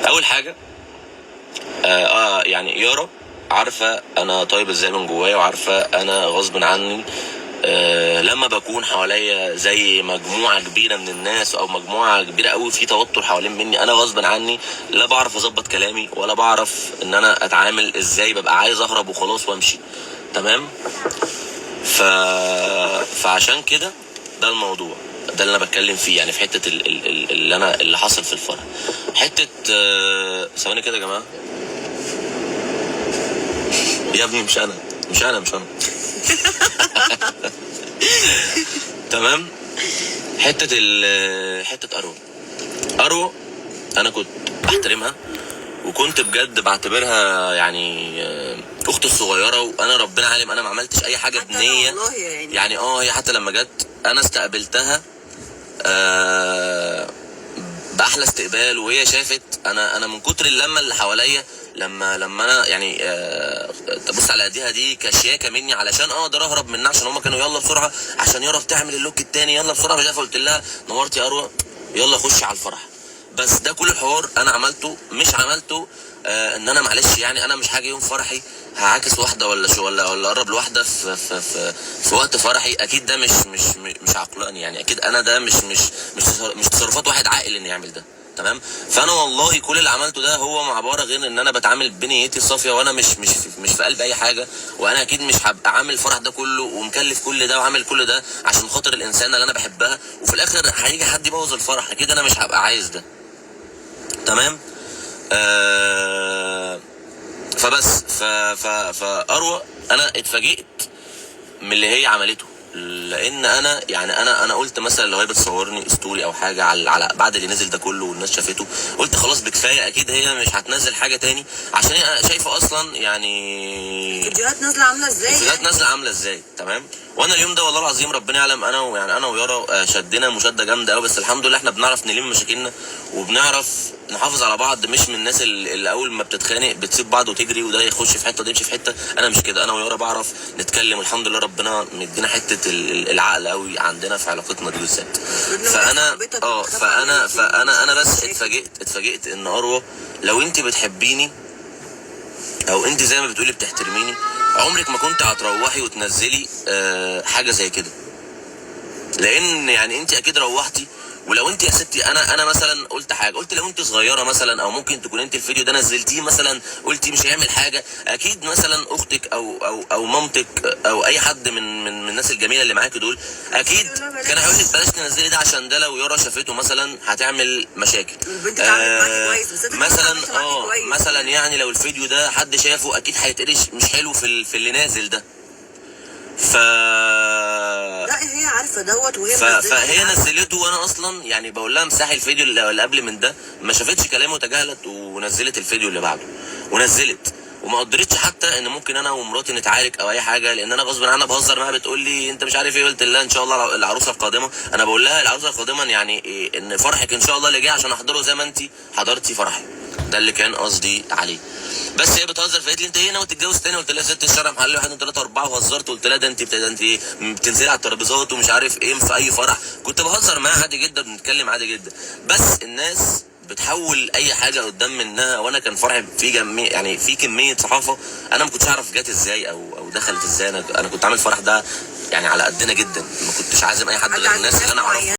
اول حاجة يعني يارا عارفه انا طيب ازاي من جوايا، وعارفه انا غصب عني لما بكون حواليا زي مجموعة كبيرة من الناس او مجموعة كبيرة قوي في توتر حوالين مني، انا غصب عني لا بعرف اظبط كلامي ولا بعرف ان انا اتعامل ازاي، ببقى عايز اهرب وخلاص وامشي. تمام. ف... فعشان كده ده الموضوع ده اللي انا بتكلم فيه، يعني في حتة اللي انا اللي حصل في الفرح. حتة ثواني كده يا جماعة. يا ابني مش انا مش انا مش انا. تمام. حتة حتة اروى. اروى انا كنت بحترمها وكنت بجد بعتبرها يعني اختي الصغيرة، وانا ربنا عالم انا ما عملتش اي حاجة حتى أنا بنيه والله يعني. يعني هي حتى لما جت انا استقبلتها باحلى استقبال، وهي شافت انا من كتر اللمة اللي حواليا لما انا يعني تبص على ايديها دي كشياكه مني علشان اقدر اهرب منها، عشان هما كانوا يلا بسرعة عشان يارا بتعمل ال look التاني يلا بسرعة مش عارفه. قلت لها نورتي يا اروى، يلا خشي على الفرح. بس ده كل الحوار انا عملته، مش عملته ان انا معلش يعني انا مش حاجة يوم فرحي هعاكس واحدة ولا شو ولا اقرب لواحدة في في في في وقت فرحي، اكيد ده مش مش مش عقلاني يعني، اكيد انا ده مش مش مش مش تصرفات واحد عاقل انه يعمل ده. تمام. فانا والله كل اللي عملته ده هو عبارة غير ان انا بتعامل بنيتي الصافية، وانا مش في قلب اي حاجة، وانا اكيد مش هبقى عامل الفرح ده كله ومكلف كل ده وعامل كل ده عشان خاطر الانسانة اللي انا بحبها، وفي الاخر هيجي حد يبوظ الفرح، اكيد انا مش هبقى عايز ده. تمام. فبس ف ف فاروى انا اتفاجئت من اللي هي عملته، لان انا يعني انا قلت مثلا لو هي بتصورني story او حاجة على بعد اللي نزل ده كله والناس شافته، قلت خلاص بكفايه، اكيد هي مش هتنزل حاجة تاني عشان هي شايفه اصلا يعني الفيديوهات نازله عامله ازاي، الفيديوهات نازله عامله ازاي. تمام. وانا اليوم ده والله العظيم ربنا يعلم انا ويعني انا ويارا شدينا مشاده جامدة قوي، بس الحمد لله احنا بنعرف نلم مشاكلنا وبنعرف نحافظ على بعض، مش من الناس اللي اول ما بتتخانق بتسيب بعض وتجري وده يخش في حتة وده يمشي في حتة. انا مش كده، انا ويارا بعرف نتكلم والحمد لله ربنا مدينا حتة العقل قوي عندنا في علاقتنا دي بالذات. فانا فانا انا بس اتفاجئت ان اروى لو انت بتحبيني او انت زي ما بتقولي بتحترميني، عمرك ما كنت هتروحي وتنزلي حاجة زي كده، لان يعني انت اكيد روحتي. ولو انت يا ستي انا مثلا قلت حاجة، قلت لو انت صغيرة مثلا او ممكن تكون انت الفيديو ده نزلتيه مثلا قلتي مش هيعمل حاجة، اكيد مثلا اختك او او او مامتك او اي حد من من من الناس الجميلة اللي معاكي دول اكيد كان هيقول لك بلاش تنزلي ده عشان ده لو يارا شافته مثلا هتعمل مشاكل. البنت اتعاملت معاكي كويس، بس انت مثلا مثلا يعني لو الفيديو ده حد شافه اكيد هيتقرش مش حلو في اللي نازل ده. لا هي عارفه دوت وهي فهي نزلته، وانا اصلا يعني بقول لها امسحي الفيديو اللي قبل من ده، ما شافتش كلامي وتجاهلت ونزلت الفيديو اللي بعده ونزلت، وما قدرتش حتى ان ممكن انا ومراتي نتعارك او اي حاجة، لان انا غصب عنها بهزر معاها بتقول لي انت مش عارف ايه، قلت لها ان شاء الله العروسة القادمة. انا بقول لها العروسة القادمة يعني إيه؟ ان فرحك ان شاء الله اللي جاي عشان احضره زي ما انت حضرتي فرحي، ده اللي كان قصدي عليه. بس هي بتهزر فقالت لي انت ايه ناوي تتجوز تاني؟ قلت لها ست الشرع محل 1 2 3 4، وهزرت قلت لها ده انت بتنزلي على الترابيزات ومش عارف ايه في اي فرح. كنت بهزر معاها عادي جدا، بنتكلم عادي جدا، بس الناس بتحول اي حاجة قدام منها. وانا كان فرحي في جميع يعني في كمية صحافة انا ما كنتش اعرف جت ازاي او دخلت ازاي. انا كنت عامل فرح ده يعني على قدنا جدا، ما كنتش عازم اي حد غير الناس اللي انا اعرفها.